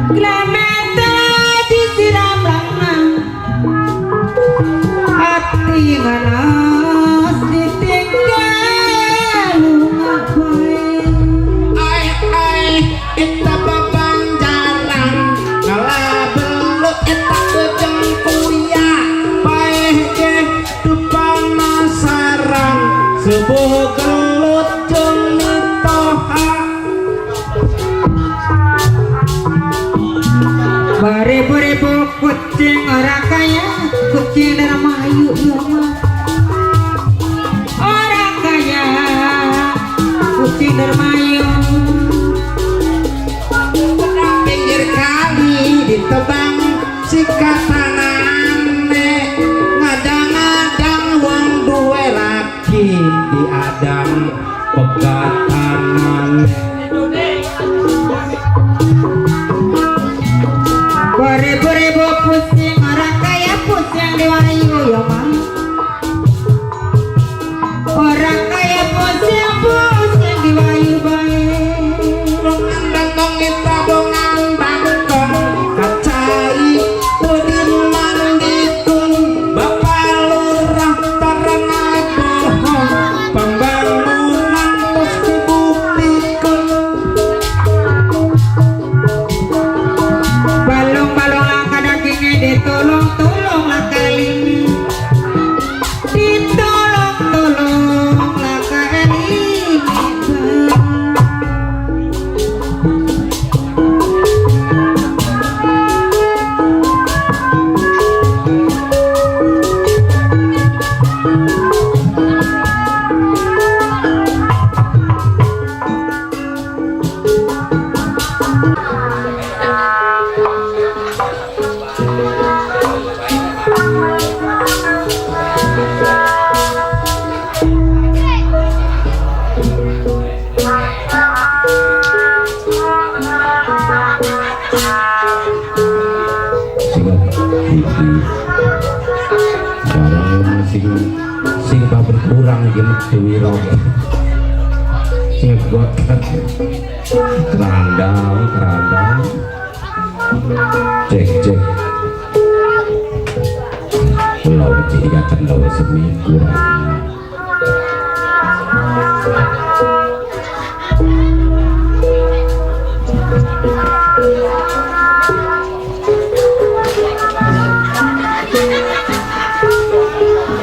Glamete disiram lanang ati nganas ditinggal lunga bae. Ai ai eta babanjaran ngalabelut eta bejeng kuya paeh ge teu panasaran sebuh gelut jeung mitoha. Beribu-ribu kucing ora kaya kucing Dermayu ya mah. Ora kaya kucing Dermayu. Pinggir kali ditebang sikatanane ngadang-ngadang wong duwe laki diadang pegatanane. Beribu-ribu pusing ora kaya pusing Dewayu ya mah. Ora kaya pusing pusing Dewayu bae. Bongan bangkong eta bongan bangkong kacai teu dimandikeun bapak lurah tarang bohong pembangunan tos dibuktikeun. Balung-balung langka dagingnya ditolong-tolong langka limi. Ditolong-tolong langka limi. Sing iki barang sing sing berkurang iki metu wiro sing got kerandang kerandang cek cek pulau dikatakan lawe semi kurang.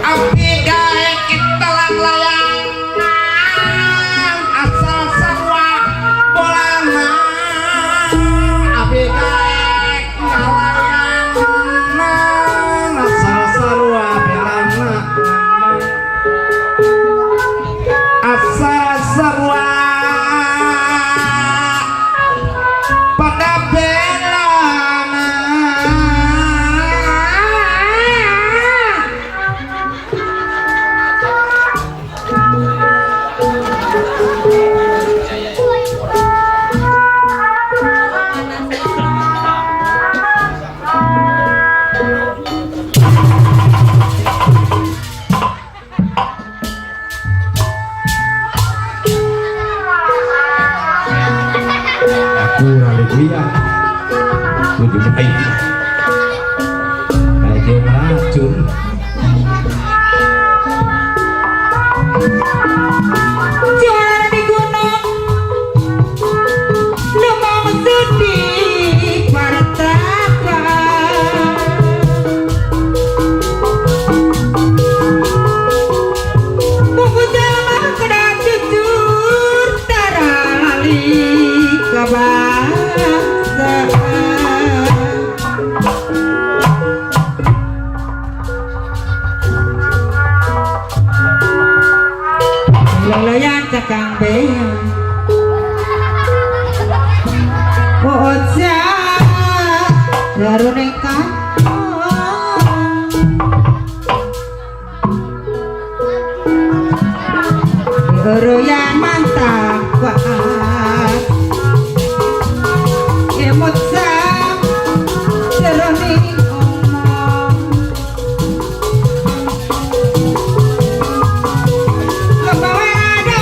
Abdi gae kita layangan asal sarua bolana abdi gae ngalayangan asal sarua belana asal sarua pada belana. Aku haleluya lebih baik kayak dia meracun. Juara di gunung Lumang sudi partapa. Buku jalma kena jujur tarali kabasa. Lalayan cakang bea Oja Daruning kantong Diuruyan mantap kuat Emot sam Jeroning omong Lembawe ada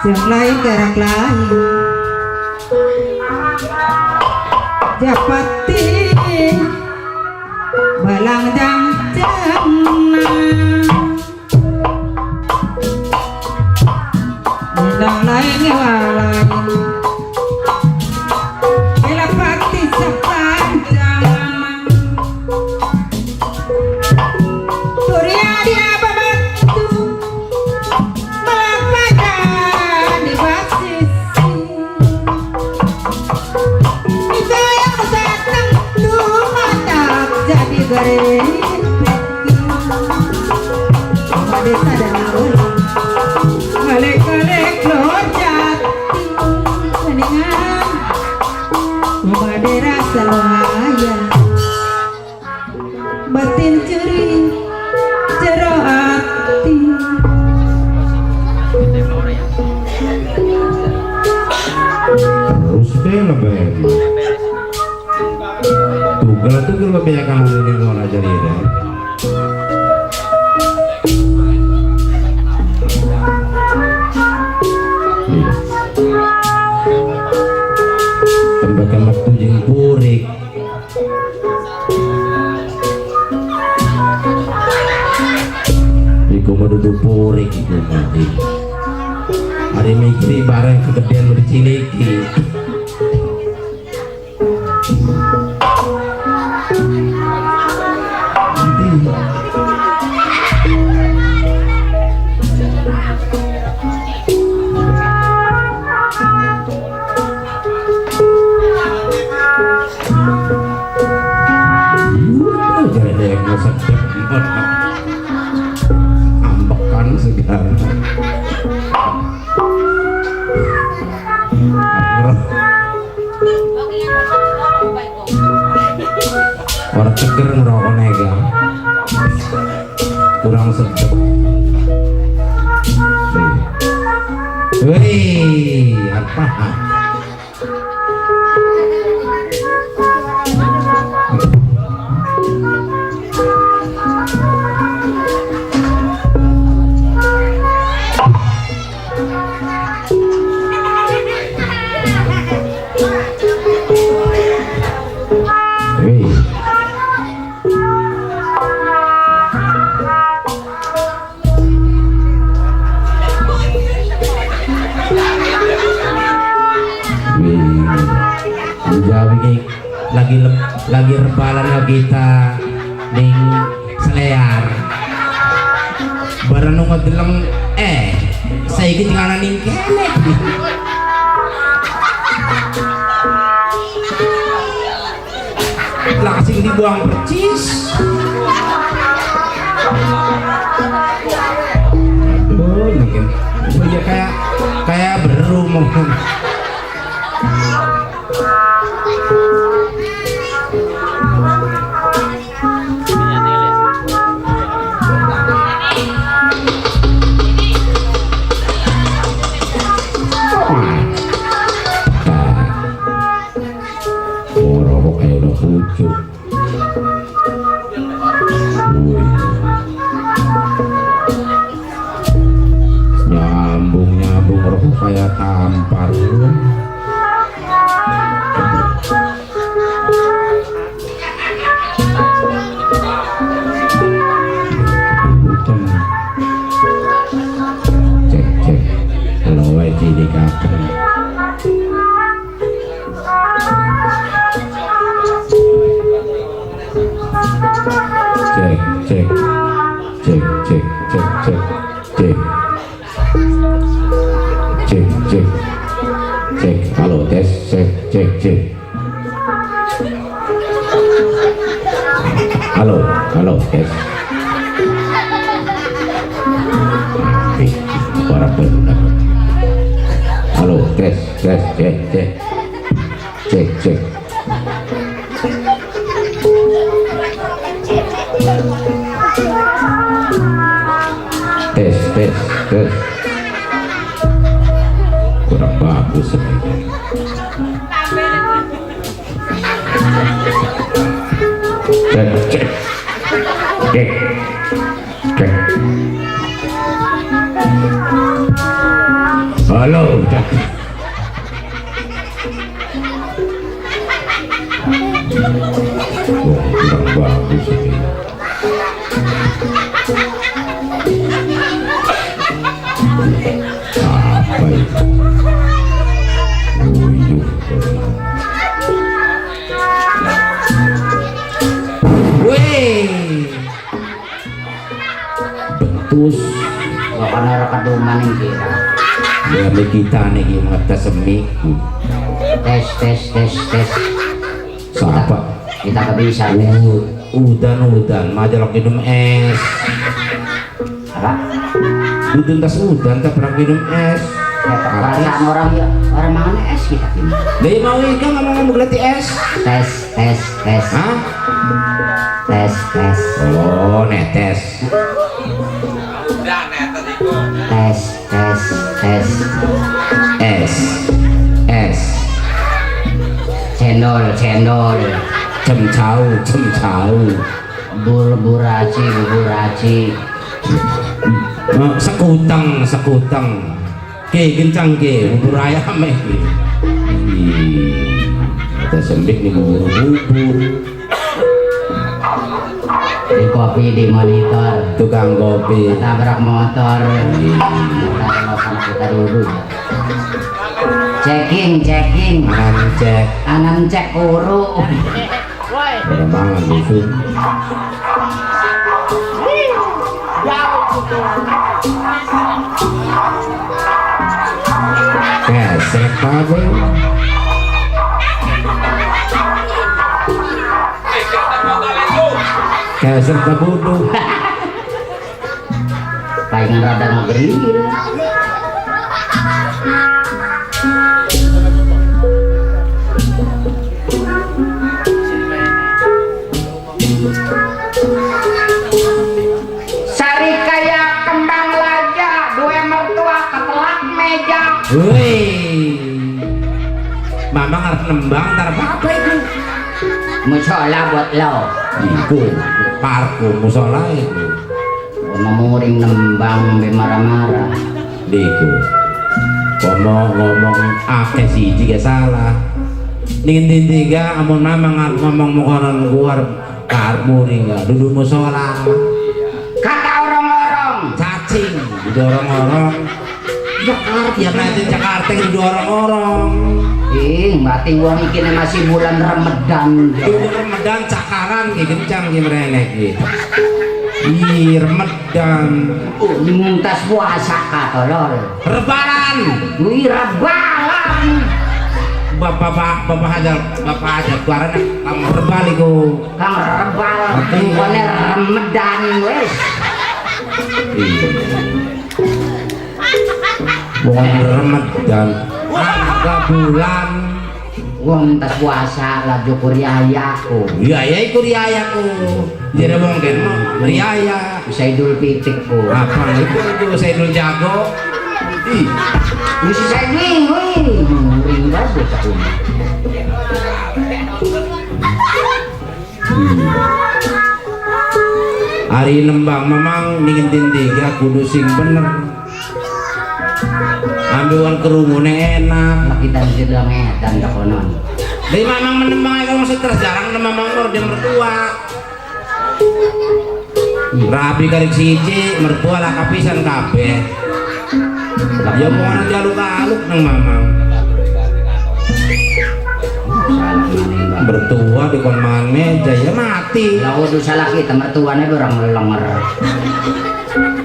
Yang lain gerak lain Japati balang jang jana Bidang lain lain Elapati sepanjang Surya dia babantu Melapada di basisi Itu yang datang mata jadi gare Desa dan Kale-kale jati keningan Badera selaya Batin curi jero ati. Terus deh lebih. Tugel lebih akan ini ngono jadi ya. Iya. Tembakan metu jeung purik. Iku mah dudu purik iku mah. Ari mikir bareng kegedean lebih ciliki. Ambekan segala. Orang seger ngerokok nega, kurang sedep. Wih, apa? Lagi rebalan kita ning Selear bareng ngedeleng saiki ngana ning kene. Langsung dibuang percis. Oh, mungkin ya kayak beru mungkin. Nyambung rokok kayak tampar. Cek cek lowe cilik kapan. Cek cek cek cek cek cek cek cek cek cek halo tes cek cek cek halo halo tes. Para pengguna halo tes tes cek cek cek cek. Tes tes tes kurang bagus ini. Cek cek cek cek. Halo, udah. Wah, kurang bagus ini. Apa itu? Oh, iya. Wih, bentus. Pokoknya ora keduman ing kira. Ya kita nih mata semiku. Tes tes tes tes. Siapa? Kita kebisa tes. Udan udan, majalok minum es. Apa? Udan tas udan, tak pernah minum es. Ya, perasaan orang ya orang mangan es kita ini. Dia mau ikan nggak mau ngelati es? Tes tes tes. Hah? Tes tes. Oh, netes. Tes tes tes. Es. Es. Cendol cendol. Cemcau cemcau. Bur-buraci buburaci. Sekutang sekutang. Ke kencang ke bubur ayam eh. Ih, ada sembik nih bubur-bubur. Di kopi di monitor. Tukang kopi. Tabrak motor. Kita kita dulu. Checking checking. Anan cek. Anan cek uru. Orang mangan musuh. Kesek kabeh. Kesek kabudu. Palingan rada ngegeril. Sari kaya kembang laja, dua mertua ketelak meja. Wih, mama ngarep nembang ntar apa itu? Musola buat lo. Iku, parku musola itu. Memuring nembang be marah-marah. Niku, ngomong-ngomong akeh siji gak salah. Ning tiga, amun mama ngarep ngomong mukonon keluar karmu nih duduk musola. Kata orang-orang cacing, didorong-orong. Jakarta ya nanti Jakarta didorong-orong. Ih, berarti wong iki masih bulan Ramadan. Dulu Ramadan cakaran ki kencang ki mrene ki. Ih, Ramadan. Oh, muntas puasa ka tolol. Rebalan. Wih, rebalan. Bapak bapak hajar bapak hajar keluaran kamu rebal iku. Kang rebal, kone Ramadan wis. Iya. Wong Ramadan. Angka bulan wong tas puasa laju kuriaya ku. Iya ya iku riaya ku. Jadi wong kene riaya. Bisa Idul Fitri ku. Apa iku itu Saidul Jago. Ih, wis Saidul wih, muring banget bocah ini. Ari nembang memang ningin tintiga kudu sing bener. Ambil kerungune enak. Kita mesti bilang edan ke konon. Dari mamang menembang kalau stres jarang mamang mur dia mertua. Rabi karek siji mertua lah kapisan kabeh. Ya mau ana jaluk-aluk nang mamang. Mertua dikon mangan meja ya mati. Lah kudu salah kita mertuane orang lenger.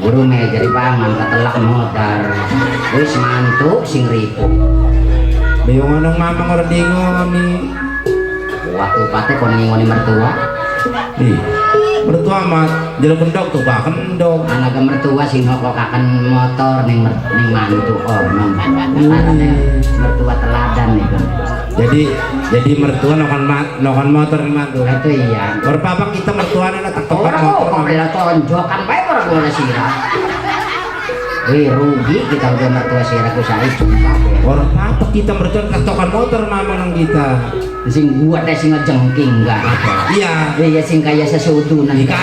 Guru meja dipangan ketelak modar. Wis mantuk sing ripu. Bingung nang mamang ora dingoni. Waktu pate kon ngingoni mertua. Ih, mertua amat jero kendok tuh bah kendok. Anak mertua sing ngokokaken motor ning ning mantu ono. Karena mertua teladan niku. Jadi mertua nokan motor ning mantu. Itu iya. Ora apa kita mertuane lah tak tokan Ora motor. kok bela tonjokan bae ora guna sirah. Wih rugi kita udah mertua sirah ku sae sumpah. Ora apa kita mertua tak tokan motor mama nang kita. Sing gua teh sing ngejengking enggak apa? Iya. Iya sing kaya sesudunan Ika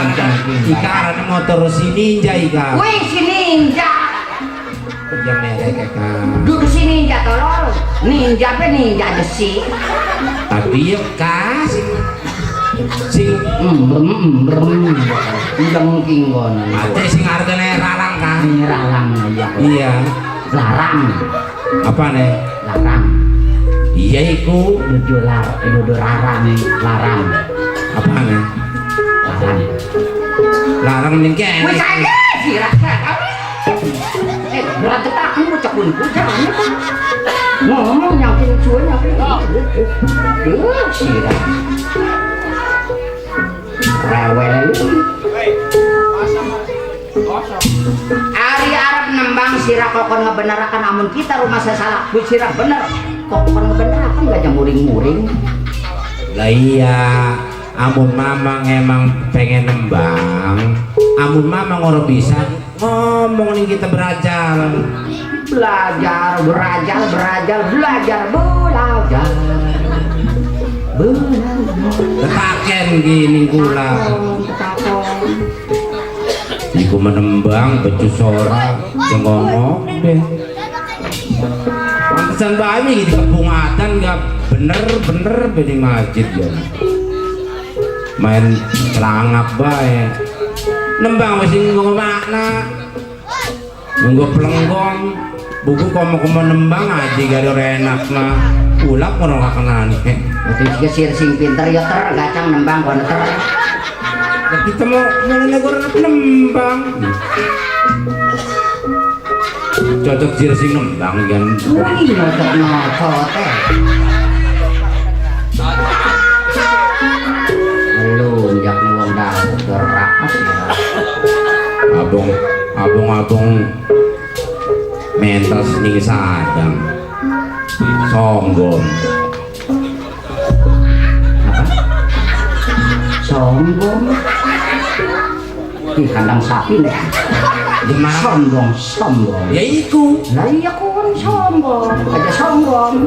ika motor si Ninja ika. Wih si Ninja. Ya merek kan. Duduk Ninja pe ninja besi. Tapi ya kasih sing Brem jengking kono. Ate sing hargane ralang kan? Ralang iya. Iya. Larang. Apa nih? Larang. Iya iku dudu dudu larang, larang. Apa nih? Larang. Larang ning kene. Wis saiki sirah. Berat aku bocah kunku jangan. Ngomong nyangking cuwe nyangking. Duh, sirah. Rewel. Ari Arab nembang sirah kokon ngebenarakan amun kita rumah saya salah, bu sirah bener. Kokon ngebenarakan gak jam muring-muring. Lah iya, amun mamang emang pengen nembang, amun mamang ora bisa ngomong nih kita belajar. Belajar, belajar, belajar, belajar, belajar. Belajar. Ketaken gini kula. Iku menembang becus ora ngomong deh. Pantesan bae iki kebungatan enggak bener-bener bening masjid ya. Main celangap bae. Nembang wis nggo makna. Nggo plenggong. Buku komo-komo nembang aja gak ada enak mah. Ulap kono kakenane. Itu sir sing pinter ya ter gacang nembang kono ter. Ya kita mau negor nembang. Cocok sir sing nembang kan. Wih, cocok nocot teh. Lunjak nih wong dah rakas ya. Abong abong-abong mentas ning sadang. Sombong. Apa? Sombong. Di kandang sapi nih. Gimana? Sombong, sombong. Ya iku. Lah iya kon sombong. Aja sombong.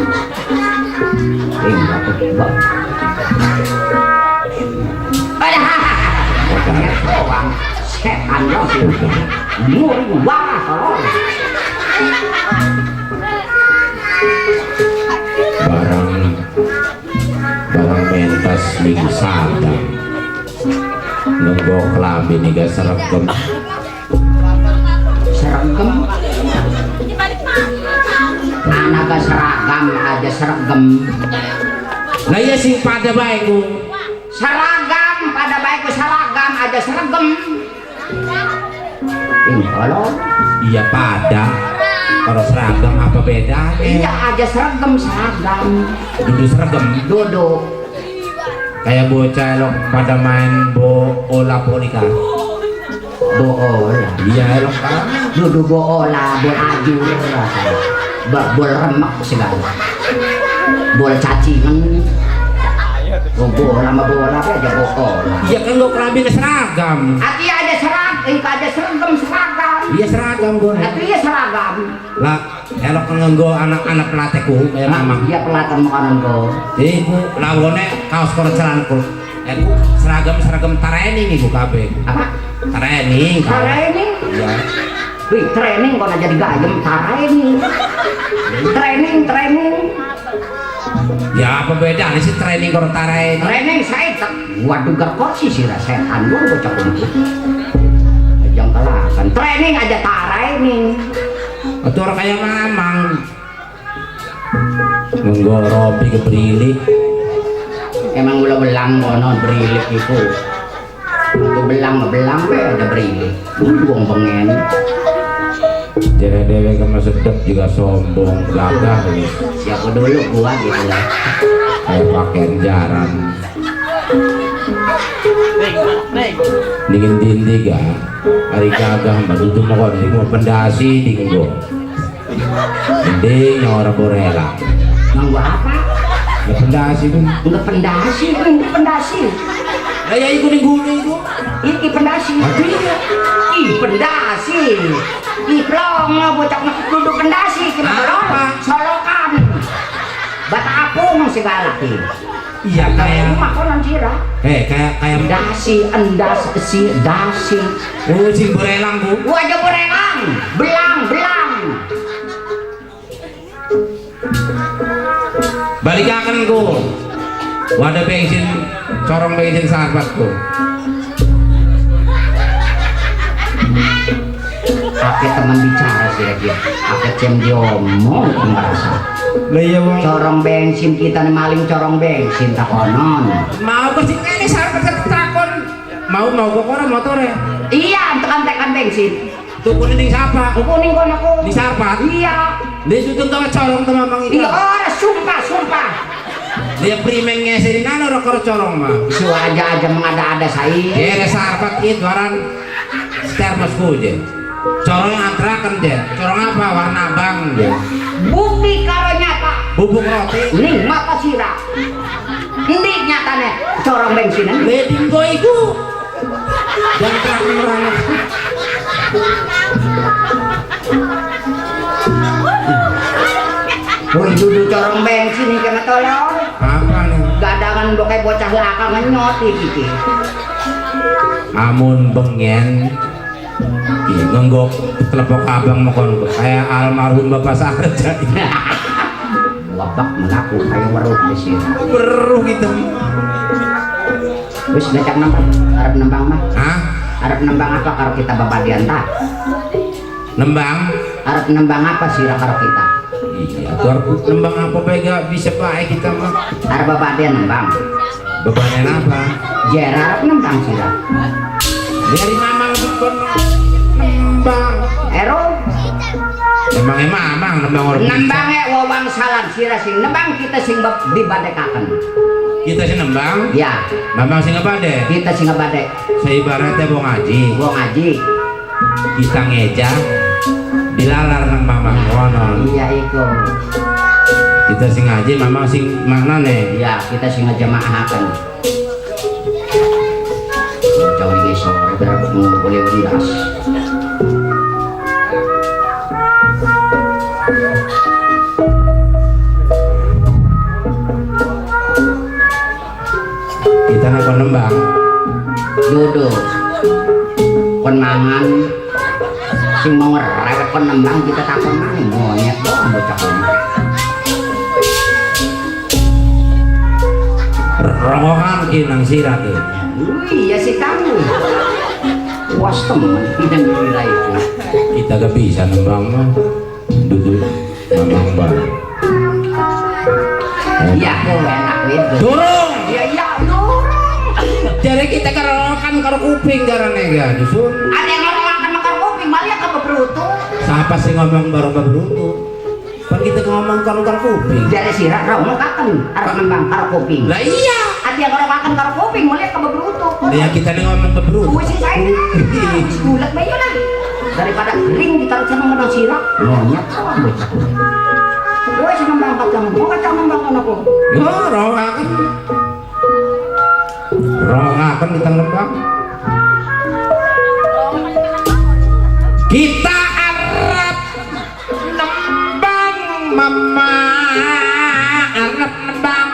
Enggak kok. Padahal setan loh. Muring wah tolong. Barang mentas ning sadang. Nunggu kelambi niga seragam. Seragam? Anak seragam aja seragam. Lah iya sing pada bae ku. Seragam pada bae ku seragam aja seragam. Ini kalau iya pada. Kalau seragam apa bedanya? Iya aja seragam seragam. Duduk seragam. Duduk. Kayak bocah elok pada main bola polika. Bola. Iya elok kan. Duduk bola, bol ajur, bol remek segala. Bol cacingan. Bola sama bola apa aja bola. Iya kan lo kelambi seragam. Ati aja seragam, aja seragam seragam. Iya seragam gue. Ati iya seragam. Lah elok nganggo anak-anak pelatihku kayak mamang. Iya pelatih makanan go. Jadi ku lawone kaos karo celanku. Aku seragam training iku kabeh. Apa? Training. Training? Iya. Wih, training kok jadi gayem training. Training, training. Ya apa bedanya sih training karo training? Training saya tak waduh gerkosi sih setan gua bocah kumpul. Jangan kelakan. Training aja training. Atau orang kayak mamang. Nggoropi kebrilik. Emang gula belang kono brilik iku. Itu belang belang be ada brilik. Wong bengen. Dewe-dewe kema sedep juga sombong, gagah wis. Siapa dulu gua gitu lah. Kayak pakaian jaran. Dingin dindi ga, hari gagah mbak dudu mau kok mau pendasi dingin gua. Mending orang borela. Nganggo apa? Nggak pendasi pun. Nggak pendasi, nggak pendasi. Lah ya iku ning gune iku. Iki pendasi. Iki pendasi. Iki plongo bocah duduk pendasi iki apa? Solokan. Bata apung segala iki. Iya kayak makonan sira. Kayak kayak dasi, endas, si, dasi. Oh, sing borelang ku. Wah, aja borelang. Belang, belang. ku. Wadah bensin, corong bensin sahabatku. Akeh teman bicara sih lagi. Akeh jam diomong merasa. Lah iya wong. Corong bensin kita nih maling corong bensin takonon. Mau ke sing kene sarep takon. Mau mau kok ora motore. Iya, tekan-tekan bensin. Tukune ning sapa? Kuning kono ku. Ning sarpat. Iya. Dia tutun tawa corong teman mang Iya ora sumpah sumpah. Dia primeng ngeserin anu ora karo corong mah. Isu aja-aja mengada-ada saya. Kere sarpat itu waran termosku je. Corong antrakan je. Corong apa? Warna abang je. Bukti karo nyata. Bubuk roti. Ning mata sira. Endi nyatane corong bensin? Leding go iku. Dan terang-terang. Woi dudu corong bensin iki mah tolong. Apa nih? Gadangan mbok kayak bocah laka ngenyot iki. Amun bengen iki ngenggok telepok abang mokon kayak almarhum Bapak Sarja. Wabak melaku kayak weruh di sini. Weruh gitu. Wis ngecak nembang, arep nembang mah. Hah? Arep nembang apa karo kita Bapak Dianta? Nembang? Arep nembang apa sira karo kita? Iya, tuh arep nembang apa bae gak bisa bae kita mah. Arep Bapak Dian nembang. Bapak Dian apa? Jera arep nembang sira. Dari mamang kon nembang. Ero. Nembang mamang nembang orang. Nembange wawang salan sira sing nembang kita sing dibadekaken. Kita sing nembang? Ya. Mamang sing ngebade? Kita sing ngebade. Seibaratnya wong ngaji. Wong ngaji. Kita ngeja dilalar nang mamang kono. Iya iku. Kita sing ngaji mamang sing maknane. Iya, kita sing ngejamaahaken. Bocah iki sore berapa ngumpul undas. Kita nak kon nembang. Duduk. Kon mangan sing mau ngerewet kon nembang kita takon maning monyet doang bocah kono. Rongokan ki nang sirah ki. Iya sih kamu. Puas temen yang gila itu. Kita gak bisa nembang mah. Duduk nembang bang. Iya kok enak itu. Durung. Iya iya durung. Jadi kita kerokan karo kuping karane ga dusun. Ada yang ngomong karo kuping malah ke berutu. Siapa sih ngomong baru berutu? Kan kita ngomong karo karo kuping. Jadi sirah rongokaken arep nembang karo kuping. Lah iya. Ada yang ngorokaken karo kuping malah ke berutu. Lah kita nih ngomong berutu. Wis saya. Wis gulet bae lah. Daripada kering ditaruh sama menang sirah. Monyet doang bocah. Wis nembang kacang, mau kacang nembang kono kok. Yo rongokaken. Rongokaken kita nembang. Kita arep nembang mama arep nembang.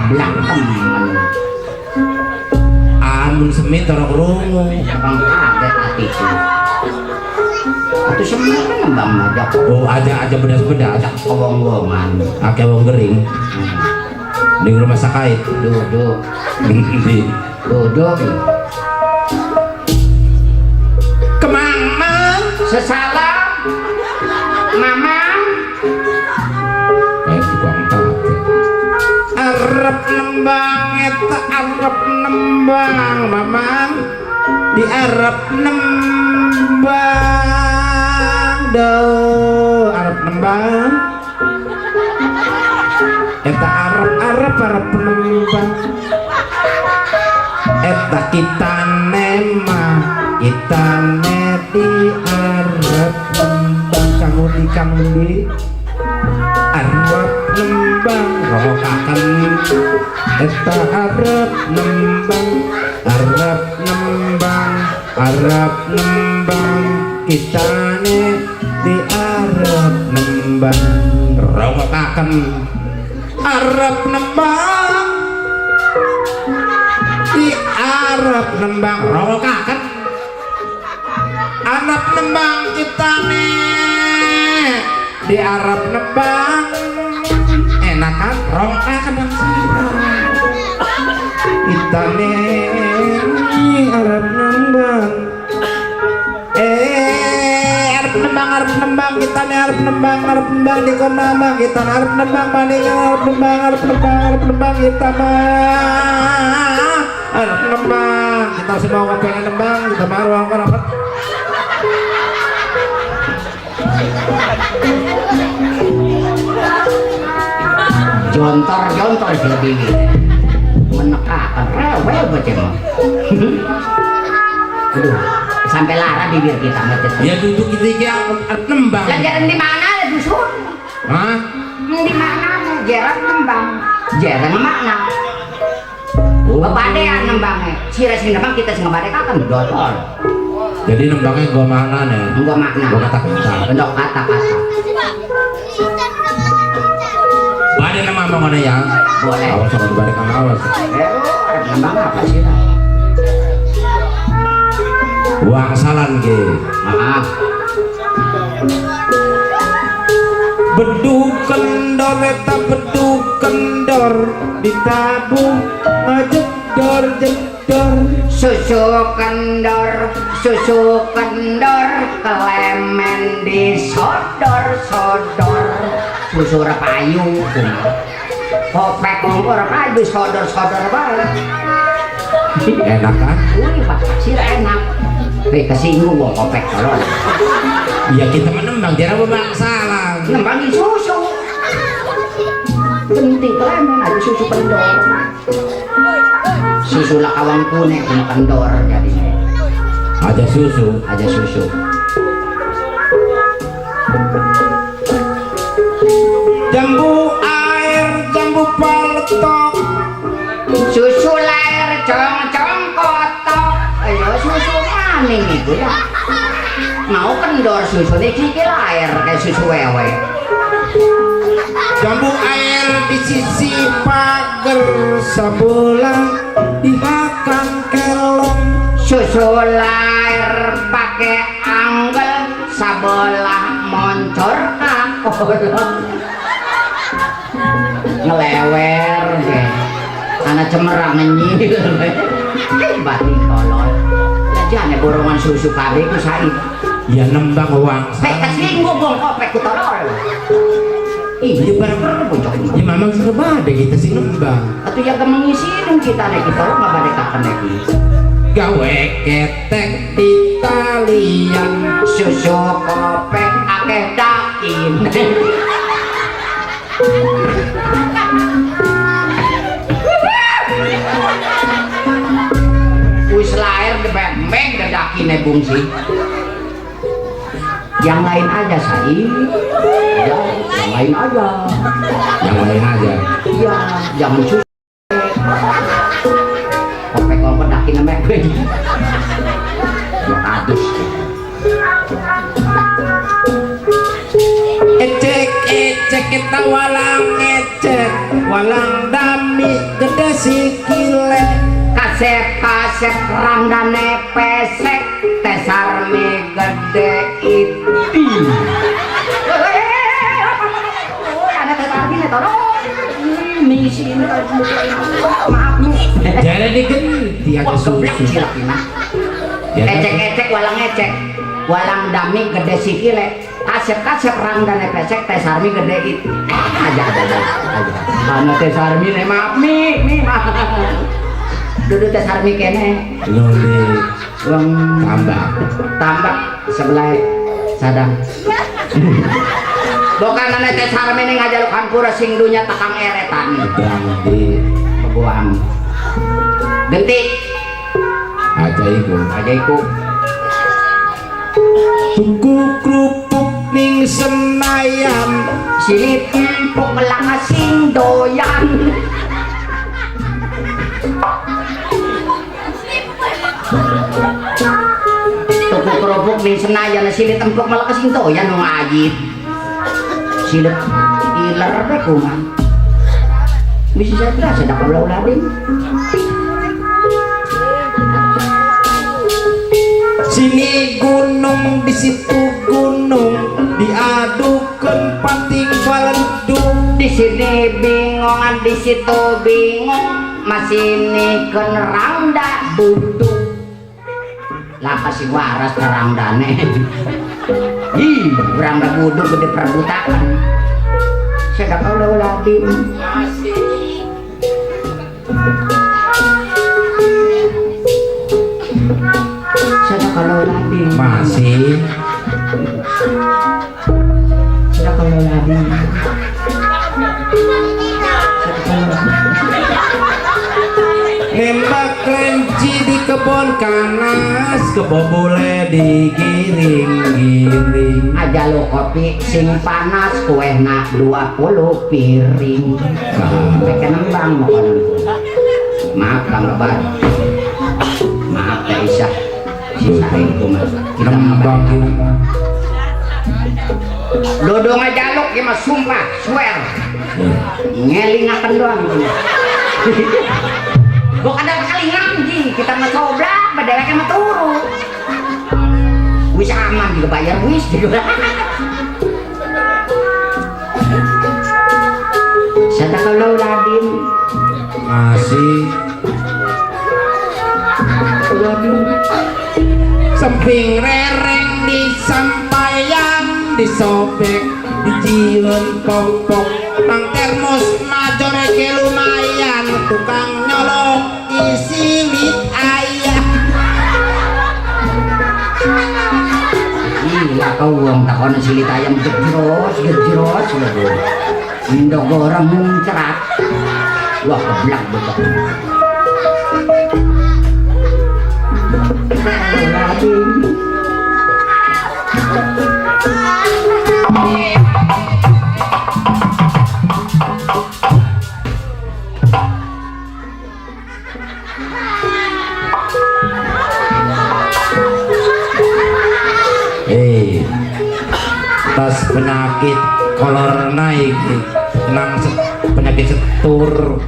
Blak temen. Amun semit ora krungu. Abang kaget atiku. Atuh semit kan nembang aja. Oh aja-aja bedas-bedas. Kewong-wongan. Akeh wong gering. Di rumah sakit. Duduk. Duduk. Kemang mang sesalam mamang. Kayak tukang tape. Arep nembang eta arep nembang mamang di arep nembang do arep nembang eta arep arep arep nembang eta kita nema kita di arep nembang kang undi kang undi arep nembang rokaken eta arep nembang arep nembang arep nembang kitane di arep nembang rokaken arep nembang di arep nembang rokaken arep nembang kita nih di Arab nembang enak kan rongka kembang sirah kita nih Arab nembang Arab nembang Arab nembang kita nih Arab nembang Arab nembang di kona kita Arab nembang bandingan Arab nembang Arab nembang Arab nembang kita mah Arab nembang kita semua pengen nembang kita mah ruang rapat. Jontor-jontor sih bibi. Menekakan rewel bocah mah. Aduh, sampai lara bibir kita macet. Ya duduk kita iki arep nembang. Lah jaran di mana dusun? Hah? Di mana jaran nembang? Jaran makna. Oh. Bebadean nembangnya. Sira sing nembang kita sing ngebadekaken dodol. Jadi nembangnya gua makna nih. Gua makna. Gua kata-kata. Bentuk kata-kata. Bade nama ngono ya. Boleh. Awas sama bade kang awas. Arep nembang apa sih? Wangsalan ge. Maaf. Bedug kendor eta bedug kendor ditabuh ngajedor jedor. Susu kendor kelemen disodor sodor. Susu ora payu. Kopek ora payu sodor-sodor bae. Enak kan? Wih, Pak, sira enak. Kesinggung wong kopek tolong. Ya kita menembang jarang wangsalan. Nembangin susu. Penting kelemen ada susu kendor. Susu lah kawang kuning punya kendor jadi. Ada susu, ada susu. Jambu air, jambu paletok. Susu lahir cong-cong kotok. Ayo susu maning iku ya. Mau kendor susu niki iki lahir kayak susu wewe. Jambu air di sisi pagar sebelah dimakan kelong. Susu lahir pakai anggel sebelah moncor kakolong. Ngelewer deh. Anak cemerang ngenyil. Batin tolol. Jane borongan susu kabeh iku saiki. Ya nembang wang. Pek kesinggung wong kopek ku tolol. Iya bareng bocah. Ya mamang sing bade kita sing nembang. Atuh ya mengisi dong kita nek kita ngabadekaken iki. Gawe ketek di talian susu kopek akeh dakin. Wis lahir debembeng dedakine bungsi. Yang lain aja sai. Ya, yang lain aja. Yang lain aja. Iya, jangan susu. Kopek kopek dakine mek. Adus. Ecek ecek kita walang ecek, walang dami gede sikile. Kasep kasep ranggane pesek, tesarmi gede iti. Ada tesarmi nih tolong. Misi ini maaf nih. Jangan diganti aja susu. Ecek-ecek walang ecek, walang dami gede sikile. Kasep-kasep ranggane pesek, tesarmi gede it. Aja aja aja. Mana tesarmi nih maaf nih, nih maaf. Duduk tesarmi kene. Loli. Wong tambak. Tambak sebelah sadang. Bukan ane tesarmi nih ngajaluk hampura sing dunya takang eretan. Ganti. Bebuang. Genti. Aja iku. Aja iku. Tuku kerupuk ning Senayan, silip empuk lang sing doyan. Tuku kerupuk ning Senayan, silip empuk malah sing doyan wong ayit. Silip iler pe kuman. Bisa saya berasa dak ulah-ulah. Sini gunung di situ gunung diadukeun pating balendung. Di sini bingungan, di situ bingung, masih nikeun rangda buduk. Lah kasih waras rangdane. Ih, rangda buduk gede perebutakan. Sadaqallahu alazim. Sadaqallahu alazim. Masih. Sadaqallahu alazim. Nembak kelinci di kebon kanas, kebo bule digiring-giring. Aja lo kopi sing panas, kue nak 20 piring. Sampai nembang mau kono. Maaf Kang Lebar. Maaf Teh Isah. Sisain ku mah. Kita nembang. Dodo ngajaluk ya mah sumpah, swear. Ngelingaken doang. Gua kadang kalingan ji, kita mah coblak, badeweke mah turu. Wis aman juga bayar wis juga. Sadaqallahu alazim. Masih. Semping rereng disampaian, disobek, diciun pok-pok. Nang termos majoreke lumayan, tukang nyolong isi wit ayam. Gila kau uang takon silit ayam gejros gejros lho. Ndog orang muncrat. Wah keblak betul. Tas penyakit kolor naik nang penyakit setur.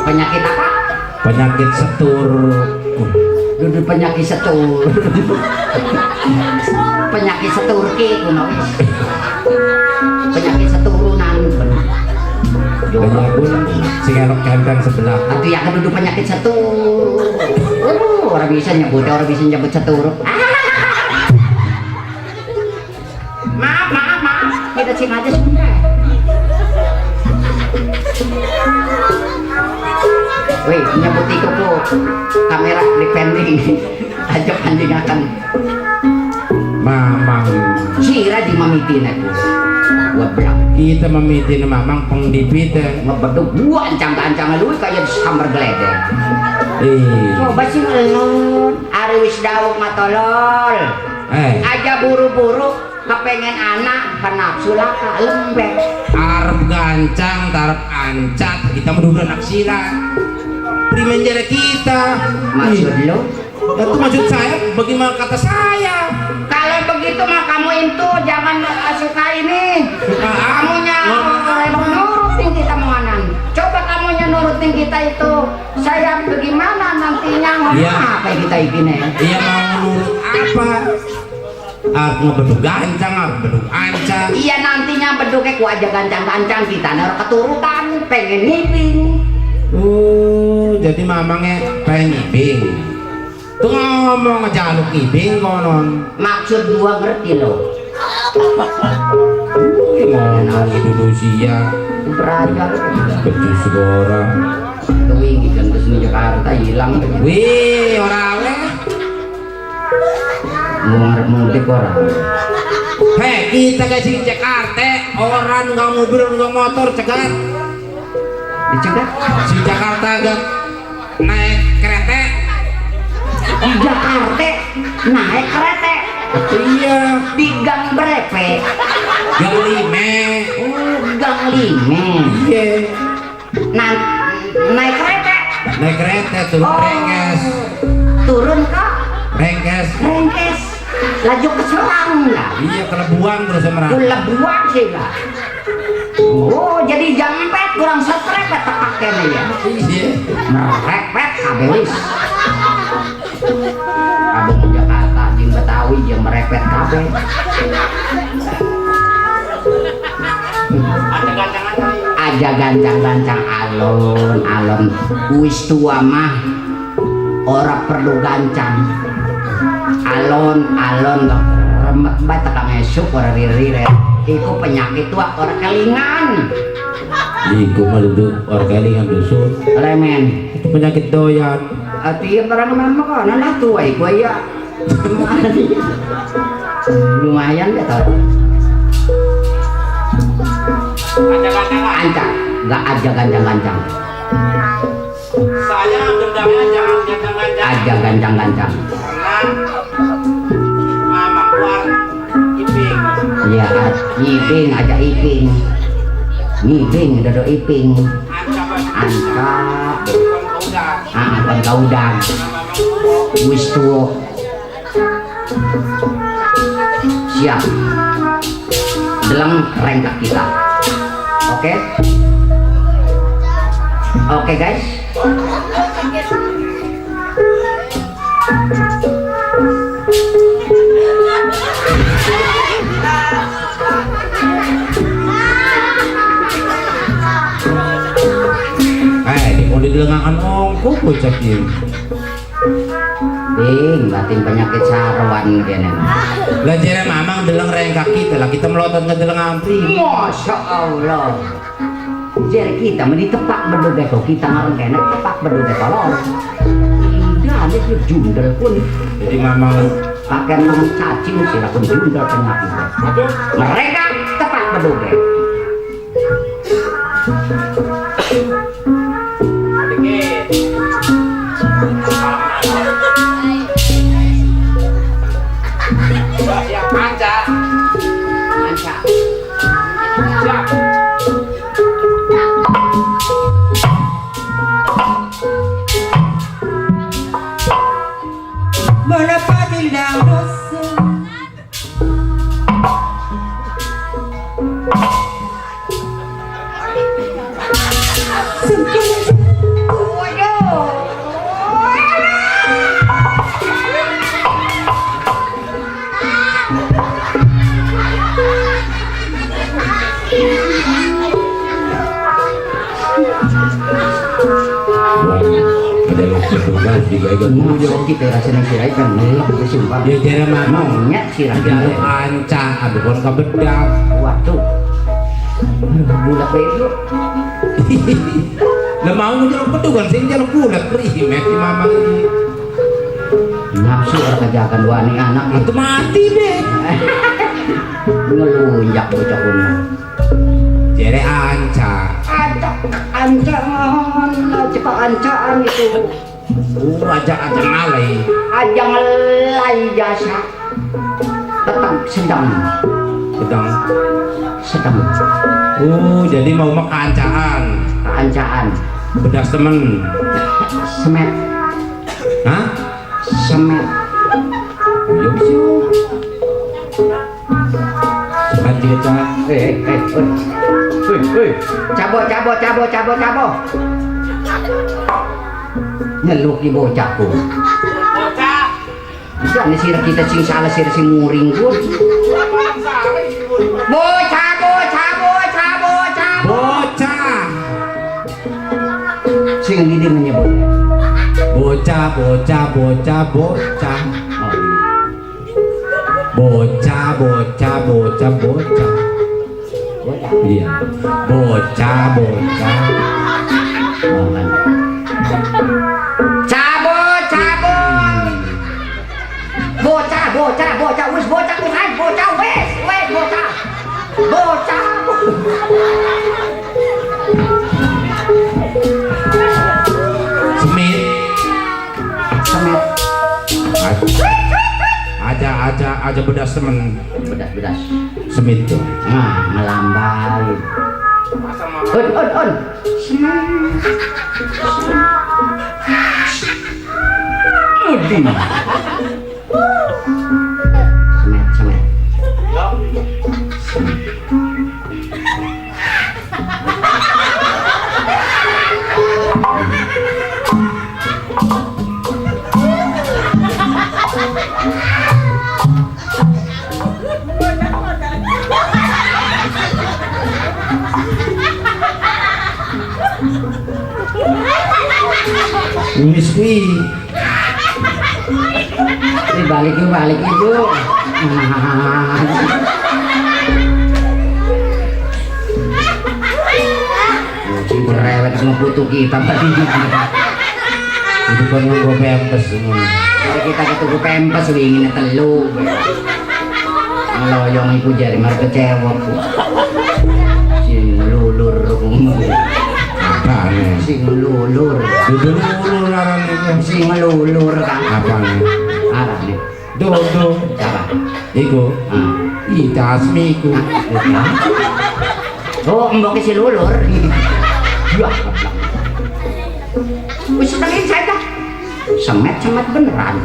Penyakit apa? Penyakit setur. Dudu penyakit setur. Penyakit setur ki kuno wis. Penyakit seturunan bener. Pun sing elok kenteng sebelah. Atuh ya dudu penyakit setur. Orang bisa nyebut, orang bisa nyebut setur. Maaf, maaf, maaf. Kita sengaja sebentar. Wih, nyebut iku ku kamera depending. Aja anjing akan. Mamang. Sira di mamitin aku. Wablak. Kita mamitin mamang pengdipit. Ngebeduk gua ancang-ancang lu kayak sambar geledek. Coba sih ngelon. Ari wis dawuh matolol. Aja buru-buru kepengen anak kenapsu laka lembek. Arep gancang tarep ancat kita menduga anak sira. Primen jare kita. Maksud lo? Itu maksud saya bagaimana kata saya? Kalau begitu mah kamu itu jangan suka ini. Kamunya nurutin kita menganan. Coba kamunya nurutin kita itu. Saya bagaimana nantinya ngomong apa kita ini? Iya mau nurut apa? Aku ngebeduk gancang, aku beduk ancang. Iya nantinya beduknya ku aja gancang-gancang kita naruh keturutan, pengen ngibing. Oh, jadi mamangnya pengen ngibing. Tuh ngomong ngejaluk ngibing konon. Maksud gua ngerti loh. Ngomong Indonesia berajar. Becus ora. Wingi kan terus ning Jakarta hilang. Wih, ora oleh. Mau ngarep mudik ora. Hei, kita ke sini Jakarta, orang nggak mobil, nggak motor, cegat. Dicegat? Si Jakarta gak naik kereta. Di Jakarta naik kereta. Iya. Di Gang Brepe. Gang Lime. Oh, Gang Lime. Iya. Nah, naik kereta. Naik kereta turun Rengkes. Turun ke Rengkes. Rengkes. Laju ke Serang lah. Iya, kelebuang terus sama Serang. Kelebuang sih lah. Oh, jadi jampet kurang setrepet tepaknya ya. Iya. Merepet kabeh wis. Abang Jakarta Repet kabeh. Aja gancang-gancang alon-alon. Wis tua mah ora perlu gancang. Alon-alon remet bae tekan esuk ora riri-riri. Iku penyakit tua ora kelingan. Iku mah duduk ora kelingan dusun. Remen. Itu penyakit doyan. Ati barang makanan lah tua iku ya. Lumayan deh tau. Anca, nggak aja gancang-gancang. Saya gendangnya jangan gancang-gancang. Aja gancang-gancang. Karena mama keluar iping. Iya, iping aja iping. Ngiping, dodo iping. Anca. Ah, kon kaudang. Wis tuwa. Siap. Deleng rengkak kita. Oke? Oke, guys. Di dilengakan ongko bocah iki. Ding, batin penyakit sarwan kene. Lah jere mamang deleng rengkak kita, lah kita melotot ngedeleng ampri. Masya Allah. Jere kita meni tepak bedug kok kita ngareng kene tepak bedug kolor. Iya, nek jundel pun. Jadi mamang pakai mangan cacing sira pun jundel penyakit. Mereka tepak bedug. Ya jere mamang jaluk anca aduh kon kebedak. Waduh. Bulat itu. Lah mau njaluk pedugan sing njaluk bulat primet si mamang iki. Nafsu ora kajakan wani anak itu mati deh. Ngelunjak bocah kuno. Jere anca. Anca ancaan, cepak ancaan itu. Aja ngalai. Aja ngalai jasa. Tetap sedang. Sedang. Sedang. Oh, jadi mau mah keancaan. Keancaan. Bedas temen. Semet. Hah? Semet. Iya sih. Semet dia cah. Cabo, cabo, cabo, cabo, cabo. Ngeluki bocahku. Bocah. Bisa nih sirah kita sing salah sirah sing muring ku. Bocah, bocah, bocah, bocah. Bocah. Sing ini menyebut. Bocah, bocah, bocah, bocah. Bocah, bocah, bocah, bocah. Bocah. Iya. Bocah, bocah. Cabo, cabo. Bocah, bocah, bocah, wis bocah, wis bocah, wis, wis bocah. Bocah. Semit. Semet. Aja, aja, aja bedas temen. Bedas, bedas. Semit tuh. Nah, melambai. Un, un, un. Semet. Udin. Semet, semet. Semet. Wis kuwi. Ini balik yuk, balik ibu. Kucing cerewet sama putu kita tadi. Itu kan nganggo pempes ngono. Jadi kita ketuku pempes wingi telu. Ngeloyong iku jare mar kecewa ku. Sing lulur ku. Apane? Sing lulur. Dudu lulur arane iku. Sing lulur Kang. Apane? Arane. Dodo. Siapa? Iku. Ah. Ih, tasmi iku. Oh, mboke si lulur. Wah, goblok. Wis tengen saya dah. Semet-semet beneran.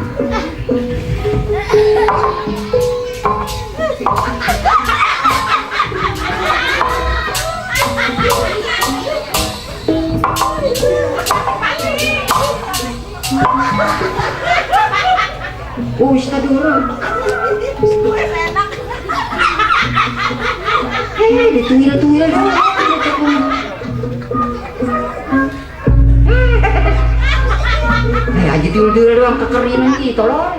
Wis tadi urung. Dituil-tuil dong. Aja tuyul-tuyul doang kekeringan gitu loh.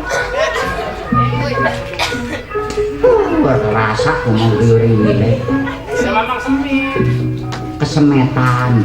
Rasa ngomong tuyul ini. Kesemetan.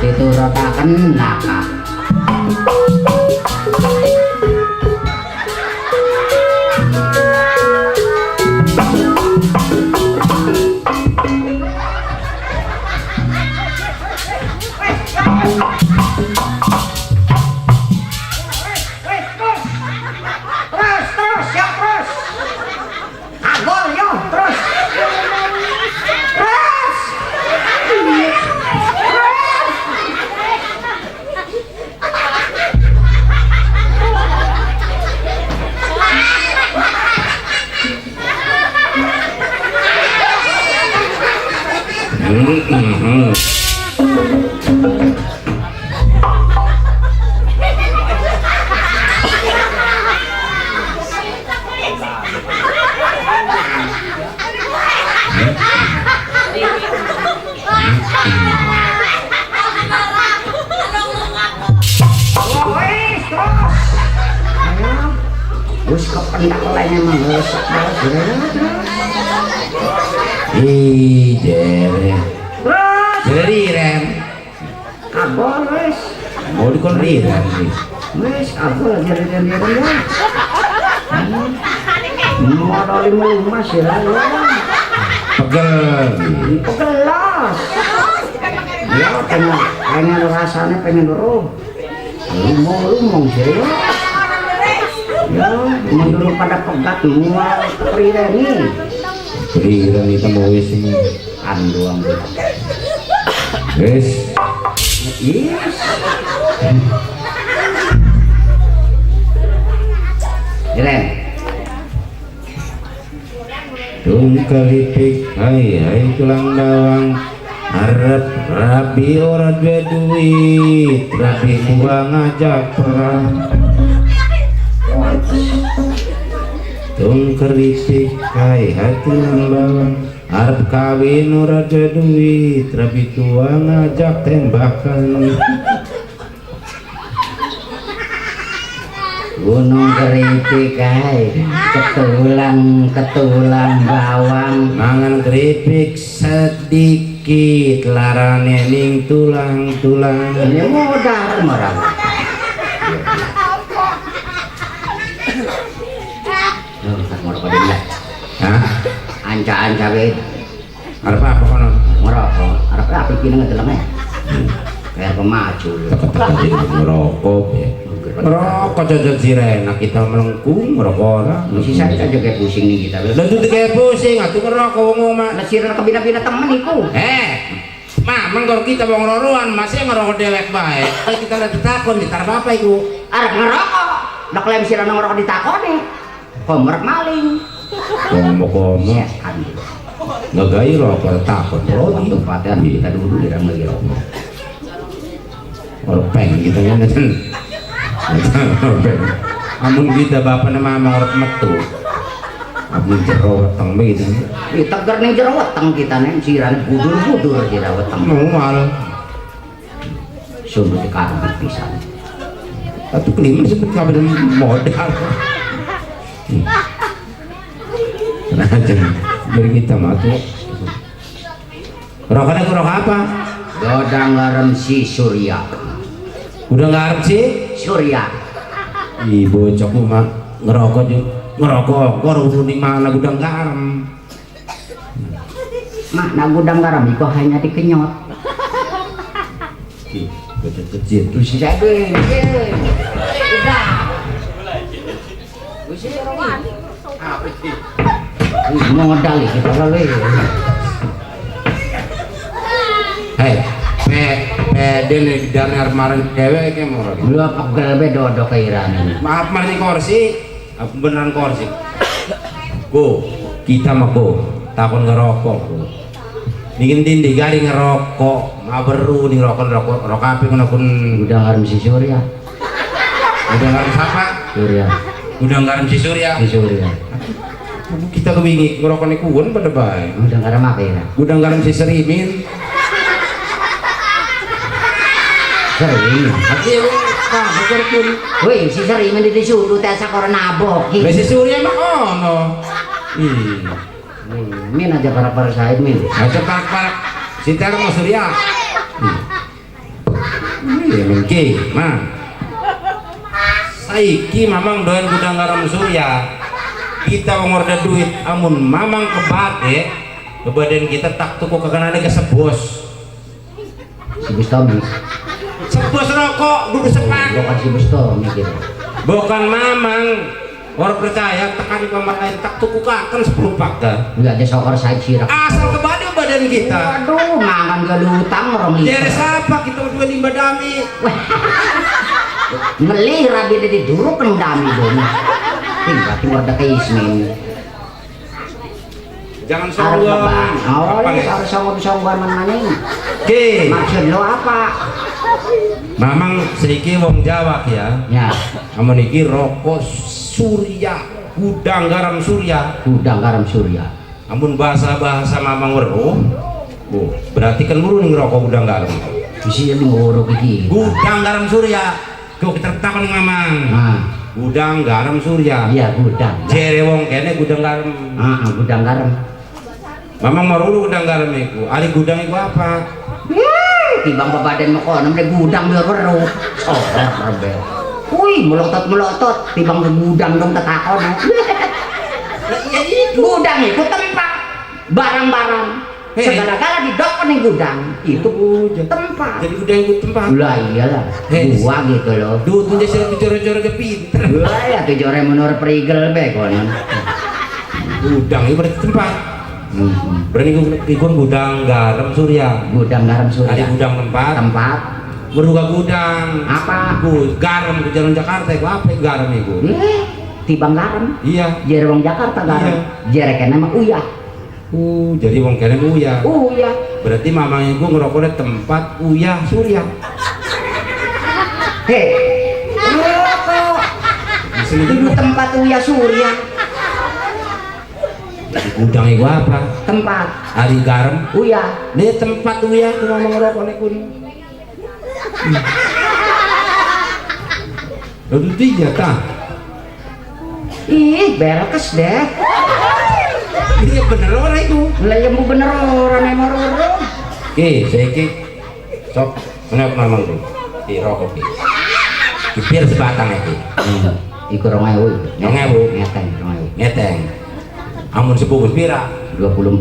Diturutaken naka. Terus, terus, ya terus. Agol yo, terus. Terus. Wis kependak lainnya menggesak Ih, jere. terus. Jere riren. Abol wis. Mau dikon riren sih. Wis abol jere-jere ya. Modal lima sih lah. Pegel. Pegelas. Ya pengen rasanya pengen roh. Lumong-lumong sih ya. Ya, menurut pada pegat mual rireni. Riren itu mau wis ini. Anduang. Wis. Yes. Riren. Tung kelipik hai hai tulang bawang arep rabi ora duwe duit rabi gua ngajak perang. Tung keripik hai hai tulang bawang arep kawin ora duwe duit rabi tua ngajak tembakan. Gunung keripik kae, ketulang ketulang bawang. Mangan keripik sedikit larane ning tulang-tulang. Ini modal marang. Ngerokok dulu lah. Hah? Anca-anca we. Arep apa kono? Ngerokok. Arep apa iki nang delenge? Kayak pemaju. Teka-teka ngerokok ya. Ngerokok cocok sirena kita melengkung ngerokok ora. Mesti saya aja kayak pusing nih kita. Lah tuh kayak pusing atuh ngerokok wong omah. Lah sirena kebina-bina temen iku. Mamang kalau kita wong roroan masih ngerokok dewek bae. Kalau kita udah ditakon ditarep apa iku? Arep ngerokok. Lah klaim sirena ngerokok ditakoni. Komerek maling. Komo-komo. Setan. Nggak gaya rokok takut. Waktu patean kita dulu dirang lagi rokok. Orang peng gitu kan. Amun kita bapak nama mama orang metu. Amun jero weteng begitu. Ih tegar ning jero weteng kita nih sirane budur-budur jero weteng. Normal. Sumber dikarbit pisan. Tapi kelima disebut kabeh modal. Nah, jadi kita mah tuh rokoknya rokok apa? Godang garam si Surya. Udah garam si Surya. Ih bocok mah ngerokok juga ngerokok kok ning mana gudang garam. Makna gudang garam itu hanya dikenyot. Ih bocok kecil. Terus saya udah. Apa sih? Modal kita lalu. Hei, pede dari armaran cewek kayak mau lagi. Lu apa gelbe dodok ke Iran? Maaf mari kursi, aku beneran kursi. Go, kita mah go, takon ngerokok. Dingin dindi garing ngerokok, ma beru nih rokok rokok rokok api kono kun. Udah garam si Surya. Udah garam siapa? Surya. Gudang garam si Surya. Si Surya. Kita kewingi ngerokok nih kuon pada baik. Gudang garam apa ya? Gudang garam si Serimin. Serimin. Hati pun. Wih, si Serimin di disuruh tes sakor nabok. Si Surya mah ono. Ih. Min aja para-para saya min. Aja para-para si Termo Surya. Iya mungkin, mah. Saiki mamang doyan gudang garam Surya. Kita ngorder duit amun mamang kebate kebadan kita tak tuku kekenane ke sebos. Si Bustomi. Sebos rokok duduk sepak. Bukan si Bustomi gitu. Bukan mamang orang percaya tekan kamar lain tak tuku kaken 10 pak dah. Enggak ada sokor saya sirak. Asal kebade badan kita. Waduh, mangan gak utang orang lima. Jere siapa kita berdua lima dami. Ngelih rabi di duruk dami dong. Tinggal tinggal ada keismin. Jangan sombong. Oh, harus sombong-sombongan maning. Oke. Maksud lo apa? Mamang sedikit wong Jawa ya. Ya. Amun iki rokok Surya, gudang garam Surya. Gudang garam Surya. Amun bahasa-bahasa mamang weruh. Oh, berarti kan weruh ning rokok gudang garam. Bisi ning weruh iki. Gudang garam Surya. Kok kita takon mamang. Nah. Gudang garam Surya. Iya, gudang. Jere wong kene gudang garam. Heeh, gudang garam. Mamang marulu gudang garam iku. Ari gudang iku apa? Timbang babaden moko nembe gudang biar weruh. Oh, rebel. Wih, melotot-melotot timbang gudang dong tetakon. Lah iya iku. Gudang iku tempat barang-barang. Segala-gala didokon ning gudang itu tempat. Jadi gudang itu tempat. Lah iyalah. Gua gitu loh. Duh, tuh jadi jore-jore ke pinter. Lah ya tuh jore menur perigel be konon. Gudang itu berarti tempat. Berarti ikut gudang garam Surya. Gudang garam Surya. Ada gudang tempat. Tempat. Beruga gudang. Apa? Garam ke jalan Jakarta itu apa garam itu? Tibang garam. Iya. Jere wong Jakarta garam. Jere kene mah uyah. Jadi wong kene uyah. Uyah. Berarti mamanya gua ngerokoknya tempat uyah Surya. Hei, ngerokok. Di tempat uyah Surya. Gudang itu apa? Tempat. Ari garam. Uyah. Ini tempat uyah gua ngomong ngerokok nih kun. Lalu tiga tah. Ih, belkes deh. Iya bener ora iku. Lah ya mu bener ora nemor ora. Ki, saiki sok kenapa mamang ki? Ki rokok ki. Ki pir sebatang iki. Iku 2000. 2000. Ngeteng 2000. Ngeteng. Amun sebungkus pira? 24.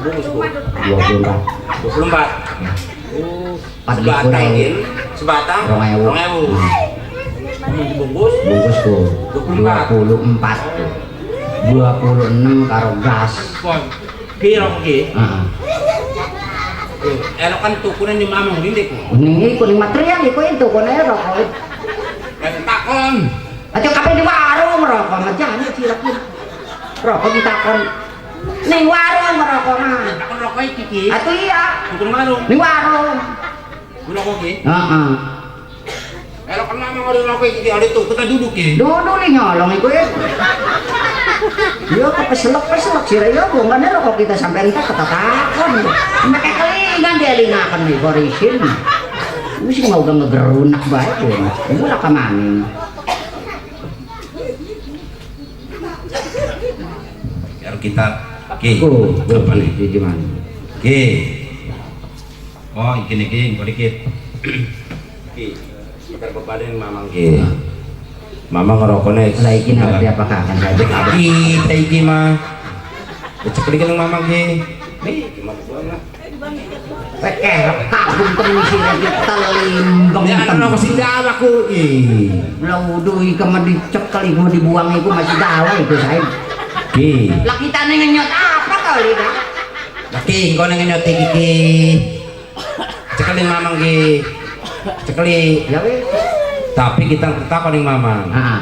Bungkus ku. 24. 24. Oh, Sebatang ki. Sebatang 2000. 2000. Amun dibungkus Bungkusku 24. 24. 26 karo gas. Kon. Ki rokok ki. Heeh. Elok kan tukune ni mamang rinde ku. Ning iku ning material iku itu kono rokok. Kan takon. Aja kabeh di warung rokok mejane cilek. Rokok ditakon ning warung rokok mah. Takon rokok iki ki. Atuh iya, Tukune warung. ning warung. Ku rokok ki. Heeh. Elok kan mamang ora rokok iki oleh tuku ta duduk ki. Duduk li nyolong iku ya. Yo kepeselek-peselek sira yo bongkane rokok kita sampai entek ketakon. Make kelingan dielingaken nih korisin. Wis mau gak ngegerunak bae kowe. Mula kamaning. Biar kita ki. Oh, apa nih? Di mana? Ki. Oh, iki niki engko dikit. Ki. Sekitar bebadan mamang ki. Mamang ngerokoknya. Lah iki ngerti apa kakan saja. Kita iki mah. Cek dikit nang mamang ki. Nih, gimana gua lah. Pekeh kagum temen sira iki telimbeng. Ya ana rokok sing dawa ku. Ih. Lah uduh iki mah dicekel iku dibuang iku masih dawa iku sae. Ki. Lah kitane ngenyot apa kali dah? Lah ki engko nang ngenyot iki ki. Cekelin mamang ki. Cekeli. Ya wis. Tapi kita takon ning mamang. Heeh.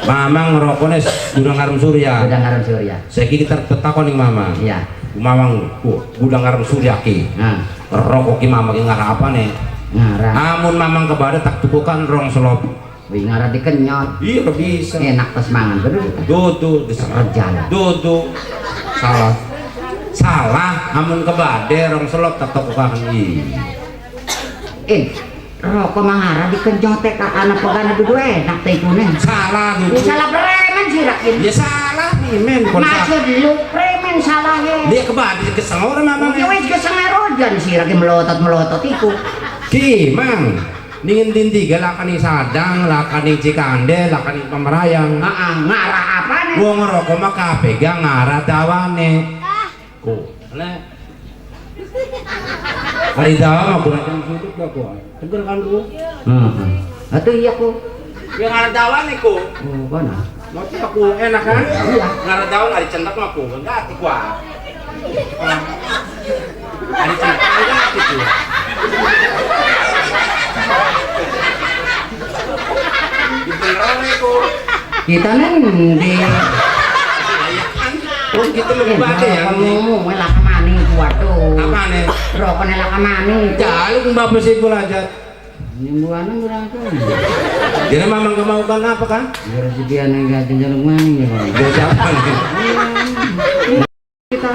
Mamang ngerokoknya Gudang Garam Surya. Gudang Garam Surya. Saiki kita takon ning mamang. Iya. Mamang Gudang Garam Surya ki. Heeh. Rokok ki mamang ki ngarah apa nih? Ngarah. Amun mamang kebada tak tukukan rong selop. Wih ngarah dikenyot. Iya bisa. Enak pas mangan bener. Dudu Rejan. Dudu. Salah. Salah amun kebade rong selop tak tukukan i. Rokok mangara dikenyot teh ka anak pegana dudu enak teh ikune. Salah dudu. Salah premen sih rakin. Ya salah nih men. Maksud lu premen salah ya. Dia kebade kesel ora mamang. Ya wis kesel rojan sih rakin melotot-melotot iku. Ki, Mang. Ningin tintiga lakani Sadang, lakani Cikande, lakani Pemerayang. Heeh, ngarah apane? Wong ngerokok mah kabeh ga ngarah dawane. Ku, le. Hari dawa mah kurang sudut lah ku. Teger kan ku? Heeh. Atuh iya ku. Ya ngarah dawane ku. Oh, kono. Mau aku enak kan? Iya. Ngarah dawan ari centak mah ku, enggak ati ku. Ari centak enggak ati ku. Kita nih di Oh kita lebih baca ya. Ngomong lah kemaning kuat tuh. Apa nih? Rokoknya lah kemaning. Jaluk mbak besi pula aja. Nyembuhan berapa? Jadi mamang kemaukan apa kan? Rezeki aneh gak jaluk maning ya bang. Gak siapa nih? Kita.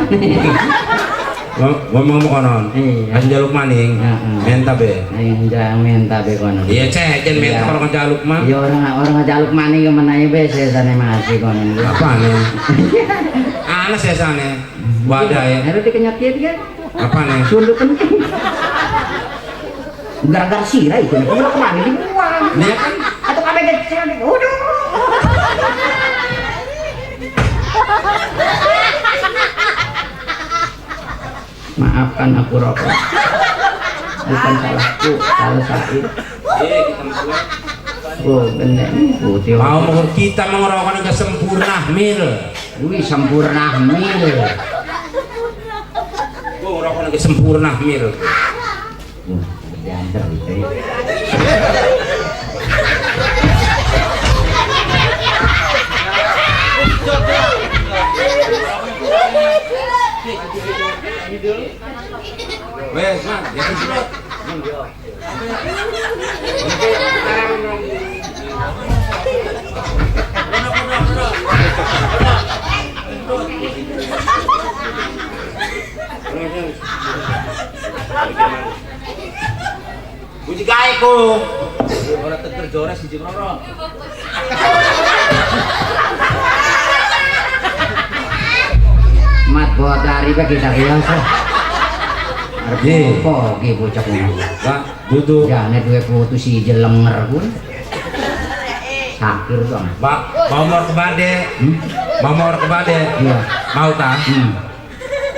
Ngomong mau konon. Iya. Jaluk maning. Menta be. Iya menta be konon. Iya cek, jangan menta kalau jaluk mah. Iya orang jaluk maning yang menanya be sesane masih konon. Apa nih? Anak sesane. Wadah ya. Harus dikenyot kan? Apa nih? Sundut penting. Gara-gara sirah itu nih, kalau kemana dibuang. Iya kan? Atau kabeh kecil nih. Waduh. Maafkan aku rokok. Bukan salahku, salah Said. Iya, kita semua. Oh, bener. Putih. Mau kita mengerokok ke sempurna mil. Wih, sempurna mil. Gua ngerokok ke sempurna mil. Diantar gitu ya. Wes, man, ya sudah. Puji gae ku. Ora teger jores siji krono. lari bae kita iya sih. Arep apa ki bocah ngono. Pak, duduk. Jane duwe putu si jelenger kuwi. Sakir dong. Pak, mau mor ke bade. Mau mor ke bade. Iya. Mau ta?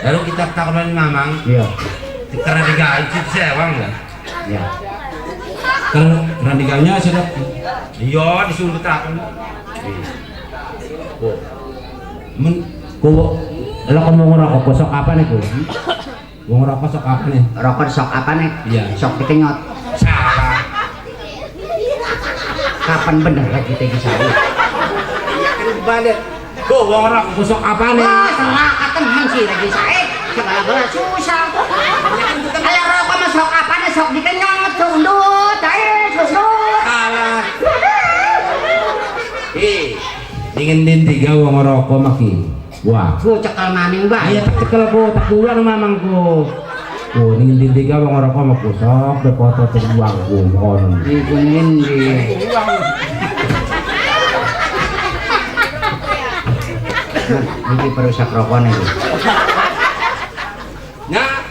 Lalu kita takon mamang. Iya. Karena digaji sewang enggak? Iya. Karena diganya sudah. Iya, disuruh takon. Oh. Men Ku lo kamu ngerokok sok apa nih ku? Wong rokok sok apa nih? Rokok sok apa nih? Iya. Sok dikenyot. Salah. Kapan bener lagi teh saya? Iya kan balik. Ku wong rokok sok apa nih? Wah, salah temen sih lagi saya. Segala-gala susah. Kalau rokok mah sok apa nih? Sok dikenyot, sundut, susut. Salah. Eh, dingin din tiga wong rokok maki. Wah. Ku cekel maning bae. Iya tak cekel ku, tak bulan mamangku. Ku dingin din tiga wong rokok mah ku sok bepoto terbuang ku kono. Iku ngendi? Iki perusak rokone iki. Nah.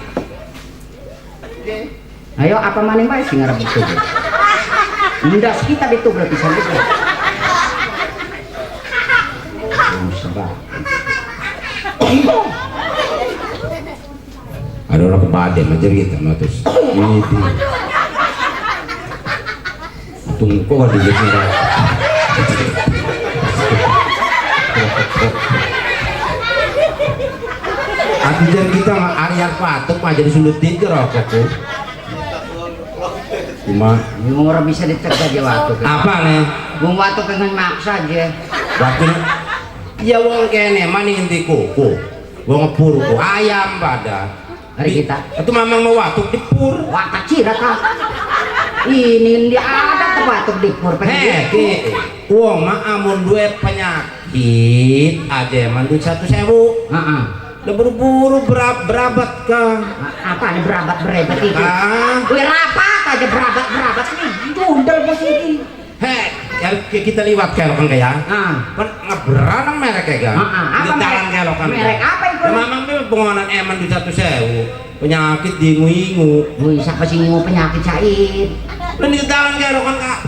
Ayo apa maning bae sing arep itu. Ndas kita ditubrak pisan iki. Sebab. Ada orang kebade aja gitu mah terus. Ini tunggu kok di sini. Anjir kita mah Arya patuk mah jadi sulutin ke rokok tuh. Cuma orang bisa dicegah aja waktu. Apa nih? Wong waktu pengen maksa aja. Waktu ya wong kene maning endi kuku. Wong ngepur ku ayam pada. Hari kita. Itu mamang mau watuk dipur. Wah kecil ta. Ini dia ada tuh watuk dipur. Heh, ki. Wong mah amun duwe penyakit aja mandu 1.000. Heeh. Lah buru-buru berabat ka. Apa nih berabat berebet iki? Ah. Kuwi rapat aja berabat-berabat ini jundel bos iki. Heh, kita liwat kelokan kaya. Heeh. Kan ngeberanang merek ya kan? Heeh. Apa jalan kelokan. Merek apa itu? Mamang ini pengonan eman di 1.000. Penyakit diingu-ingu. Wih, siapa sih ngingu penyakit Said? Lah di jalan kelokan kak.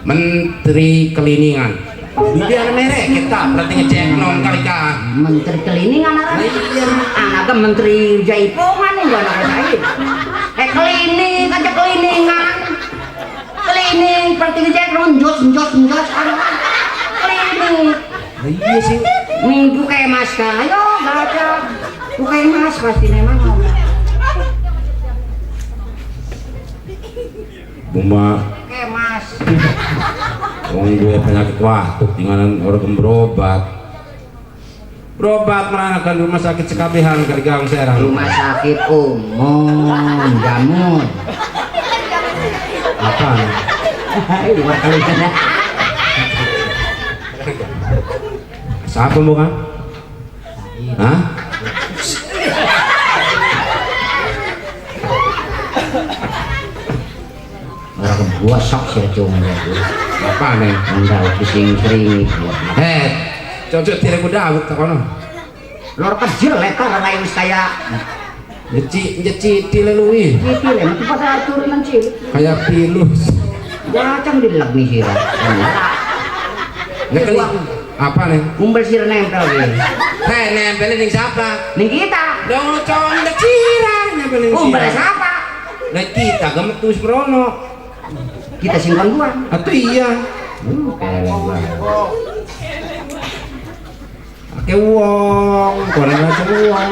Menteri Keliningan. Dia ada merek kita berarti ngecek nom kali kak. Menteri Keliningan arah. Iya. Anaknya Menteri Jaipongan nih gua anak Said. Klinik aja keliningan. Klinik berarti ngecek nom jos jos jos. Klinik. Iya sih. Minggu kayak mas ayo nggak ada. Bukan mas pasti memang. Buma. Kayak mas. Wong gue penyakit watuk dengan orang berobat. Berobat meranakan rumah sakit sekabehan Karigang Serang. Rumah sakit umum Jamud. Apa? Luar kali sana. Siapa bukan? Hah? Orang bosok sih cuma ya. Apa nih? Enggak pusing sering. Heh, cocok tidak kuda awut tak kono. Lor kecil lekar lain saya. Nyeci nyeci dilelui. Nyeci le, itu pada turunan cilik. Kayak pilus. Ya cang dileg nih sih. Nekeli apa nih? Umbel sih nempel nih. Heh, nempelin ning siapa? Ning kita. Dong condet sirah nempelin. Umbel siapa? Lah kita gemetus merono. Kita singkon gua. Atau iya. Oke wong, kono aja wong.